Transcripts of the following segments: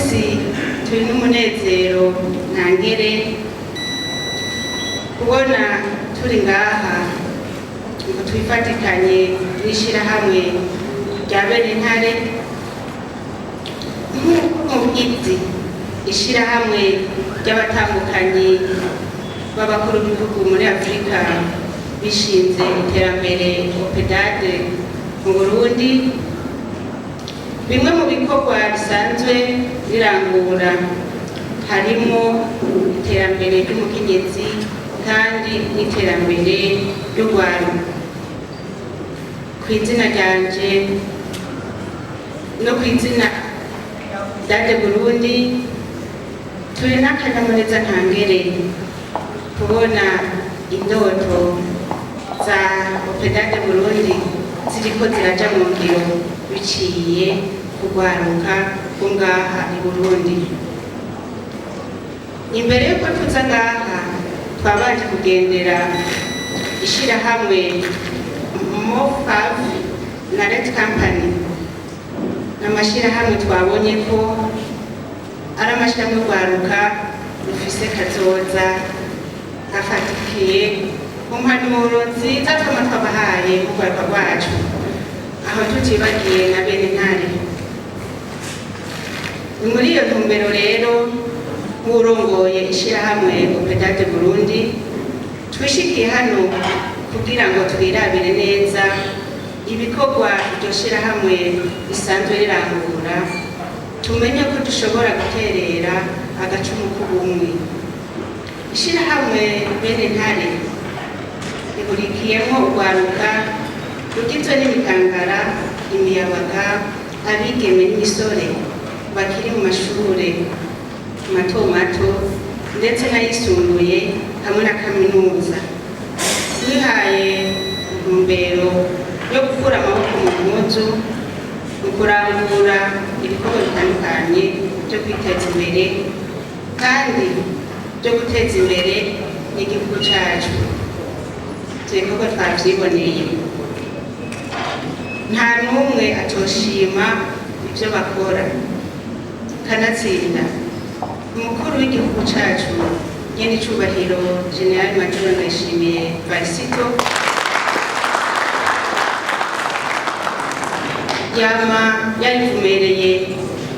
Munsi turi n'umunezero ntangere kubona turi ngaha ngo twifatikanye n'ishirahamwe rya bene ntare. Nk'uko mubizi, ishirahamwe ry'abatangukanyi b'abakuru b'ibihugu muri Afurika bishinze iterambere, OPDAD mu Burundi, bimwe mu bikorwa bisanzwe birangura harimo iterambere ry'umukenyezi kandi n'iterambere ry'urwaruka. Ku izina ryanje no ku izina DAAD Burundi, turi n'akanyamuneza ntangere kubona indoto za OPDAD Burundi ziriko ziraja mu ngiro biciye kugwaruka rwo ngaha i Burundi. Imbere yuko tuza ngaha, twabanje kugendera ishirahamwe Mofav na Red Company. N'amashirahamwe twabonye ko ari amashirahamwe rwaruka rufise kazoza gafatikiye ku mpanuro nziza twama twabahaye mu rwaruka rwacu, aho tutibagiye na bene ntare. Ni muri iyo ntumbero rero, nk'urongoye ishirahamwe OPDAD Burundi, twishikiye hano kugira ngo twirabire neza ibikorwa iryo shirahamwe risanzwe rirangura, tumenye ko dushobora guterera agacumu k'ubumwe. Ishirahamwe bene ntare rihurikiyemo urwaruka rugizwe n'imikangara, imiyabaga, abigeme n'imisore bakiri mu mashure mato mato ndetse n'ayisumbuye hamwe na kaminuza. Twihaye intumbero yo gukura amaboko mu mpuzu mu kurangura ibikorwa bitandukanye byo kwiteza imbere kandi byo guteza imbere n'igihugu cacu. Ivyo bikorwa twavyiboneye, nta n'umwe atoshima ivyo bakora. Kanatsinda umukuru w'igihugu cacu, nyene icubahiro Général Major Ndayishimiye Varisito, yama yarivumereye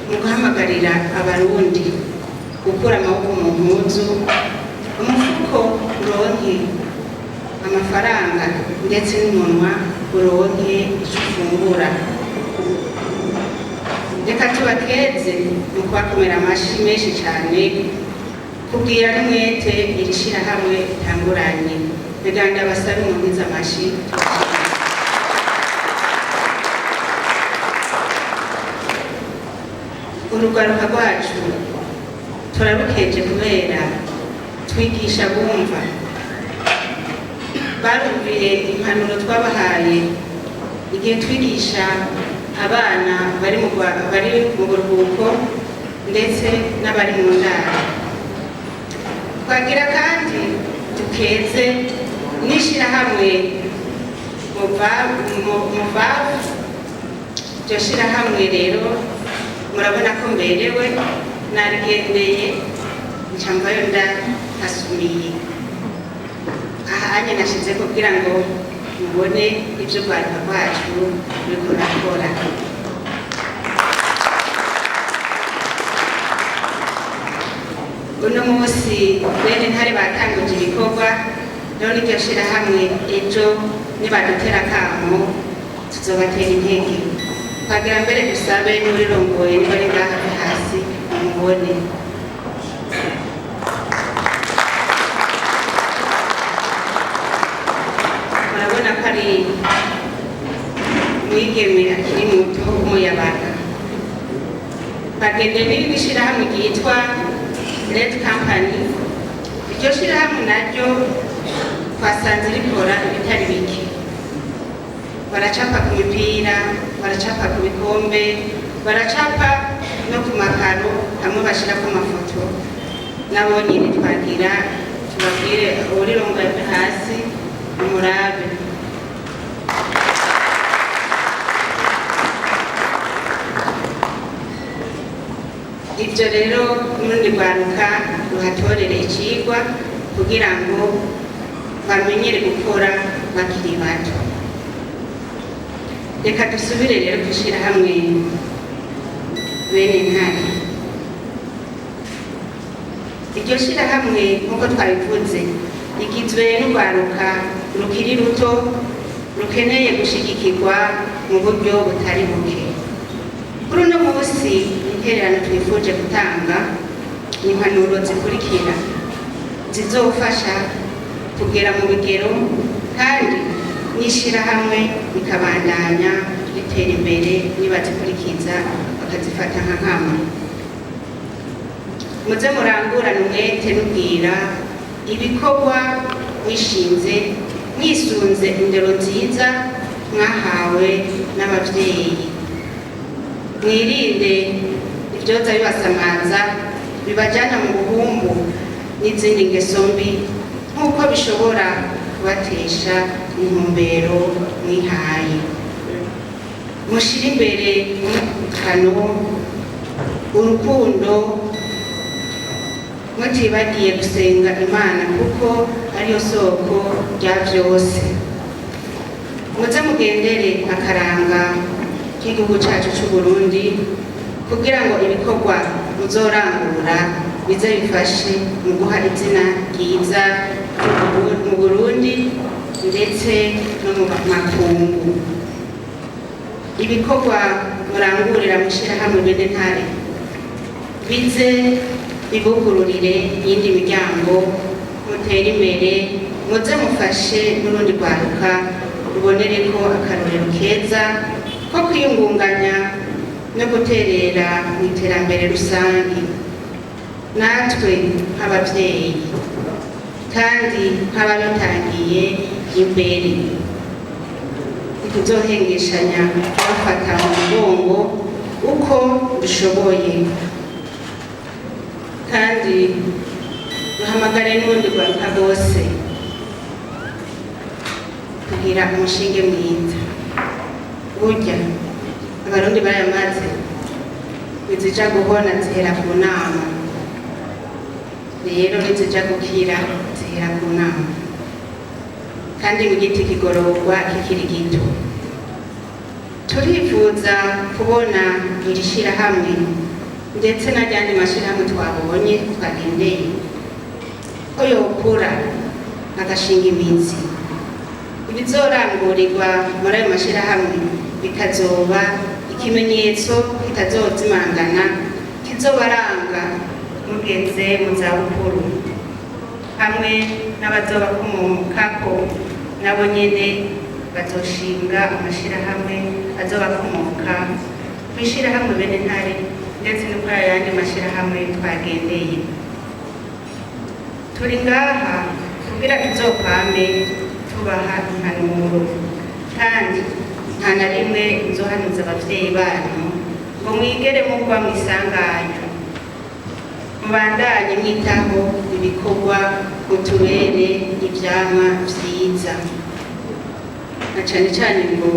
mu guhamagarira Abarundi gukura amaboko mu mpuzu, umufuko uronke amafaranga ndetse n'umunwa uronke ico ufungura. Reka tubakeze mu kubakomera amashi menshi cyane kubwira n'umwete iri shirahamwe ritanguranye. Reka ndabasabe munkize amashi. Urugwaruka rwacu turarukeje kubera twigisha bumva. Barumviye impanuro twabahaye igihe twigisha abana bari mu buruhuko ndetse n'abari mu ndaro. Twagira kandi dukeze n'ishirahamwe Muvavu. Iryo shirahamwe rero murabona ko mberewe, narigendeye nca mvayo ndahasumiye. Aha anye nashize kugira ngo mubone ibyo urwaruka rwacu ruriko rurakora. Uno munsi bene ntare batanguje ibikorwa rero n'iryo shirahamwe, ejo nibadutera akamo tuzobatera intege. Twagira mbere dusabe n'urirongoye niba ari ngaha hasi mumubone. Murabona ko ari umwigeme akiri muto w'umuyabaga. Bagende n'irindi shirahamwe ryitwa Red Company. Iryo shirahamwe naryo twasanze rikora ibitari bike: baracapa ku mipira, baracapa ku bikombe, baracapa no ku makaro hamwe bashirako amafoto. Nabo nyine twagira tubabwire uwurirongoye hasi umurabe. Ibyo rero n'urundi rwaruka ruhatorere icigwa kugira ngo bamenyere gukora bakiri bato. Reka dusubire rero kw'ishirahamwe Bene Ntare. Iryo shirahamwe, nk'uko twabivuze, rigizwe n'urwaruka rukiri ruto rukeneye gushigikirwa mu buryo butari buke. Kuri uno munsi, intererano twifuje gutanga ni impanuro zikurikira zizofasha kugera mu bigero kandi n'ishirahamwe rikabandanya ritera imbere nibazikurikiza bakazifata nka nkama. Muze murangurane umwete n'ubwira ibikorwa mwishinze, mwisunze indero nziza mwahawe n'abavyeyi. Mwirinde ivyoza bibasamaza bibajana mu buhumbu n'izindi ngeso mbi, nk'uko bishobora kubatesha intumbero mwihaye. Mushire imbere umutekano, urukundo, mutibagiye gusenga Imana kuko ariyo soko rya vyose. Muze mugendere akaranga k'igihugu cacu c'Uburundi kugira ngo ibikorwa muzorangura bize bifashe mu guha izina ryiza mu Burundi ndetse no mu makungu. Ibikorwa murangurira mw'ishirahamwe Bene Ntare bize bibugururire iyindi miryango, mutere imbere, muze mufashe n'urundi rwaruka rubonereko akarorero keza ko kwiyungunganya no guterera mu iterambere rusange. Natwe nk'abavyeyi kandi nk'ababitangiye imbere, ntituzohengeshanya kubafata mu mugongo uko dushoboye, kandi duhamagare n'urundi rwaruka rwose kugira umushinge mwiza. Burya Abarundi barayamaze, nizija guhona zihera ku nama. Rero nizija gukira zihera ku nama, kandi ngo igiti kigororwa kikiri gito. Turifuza kubona iri shirahamwe ndetse n'ayandi mashirahamwe twabonye twagendeye ko yokura agashinga imizi, ibizorangurirwa muri ayo mashirahamwe bikazoba ikimenyetso kitazozimangana kizobaranga mugeze mu zabukuru, hamwe n'abazobakomokako nabo nyene bazoshinga amashirahamwe azobakomoka kw'ishirahamwe Bene Ntare ndetse no kuri ayandi mashirahamwe twagendeye. Turi ngaha kugira tuzokwame tubaha impanuro, kandi nta na rimwe nzohanuza abavyeyi banyu ngo mwigere mugwa mw'isanganya. Mubandanye mwitaho ibikorwa, mutubere ivyamwa vyiza, na cane cane ngo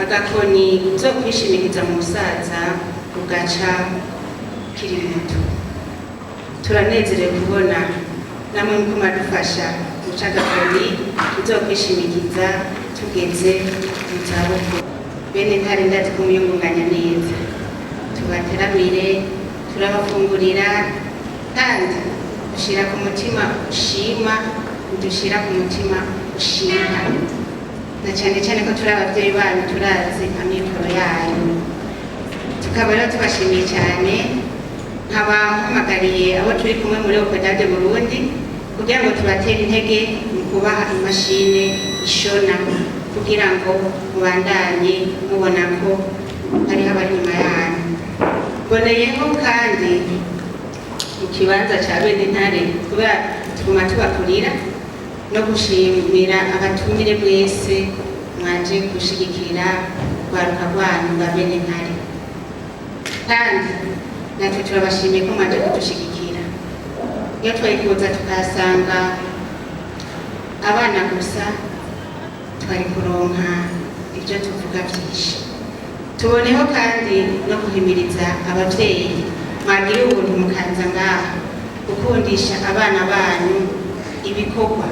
agakoni uzokwishimikiza mu busaza ugaca ukiri muto. Turanezerewe kubona namwe muko mwadufasha guca agakoni tuzokwishimikiza tugeze mu zabukuru. Bene Ntare, ndazi ko muyungunganya neza. Tubateramire, turabafungurira kandi dushira ku mutima ushima, dushira ku mutima ushima, na cane cane ko turi abavyeyi banyu, turazi amikoro yanyu. Tukaba rero tubashimiye cyane. Nkaba mpamagariye abo turi kumwe muri OCODA du Burundi kugira ngo tubatere intege mu kubaha imashini ishona, kugira ngo mubandanye mubona ko hariho abari inyuma yanyu. Mboneyeho kandi mu kibanza ca Bene Ntare, kubera tuguma tubakurira, no gushimira abatumire mwese mwaje gushigikira urwaruka rwanyu rwa Bene Ntare, kandi natwe turabashimiye ko mwaje kudushigikira. Iyo twari kuza tukahasanga abana gusa, twari kuronka ibyo tuvuga byinshi. Tuboneho kandi no guhimiriza abavyeyi. Mwagira ubuntu mukaza ngaha gukundisha abana banyu ibikorwa.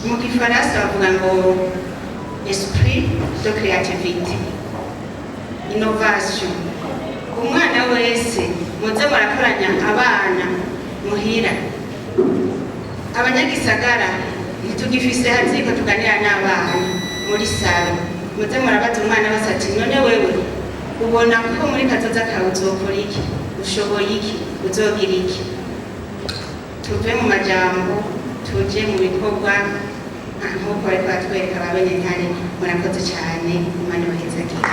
Mu Gifaransa bavuga ngo esprit de créativité, innovation. Umwana wese muze murakoranya abana muhira. Abanyagisagara ntitugifise haziko tuganira n'abana muri salon. Muze murabaza umwana wese ati: "None wewe ubona ko muri kazoza kawe uzokora iki? Ushoboye iki? Uzogira iki?" Tuve mu majambo tuje mu bikorwa, nk'uko bariko batwereka ba Benentare. Murakoze cyane, Imana ibahezagire.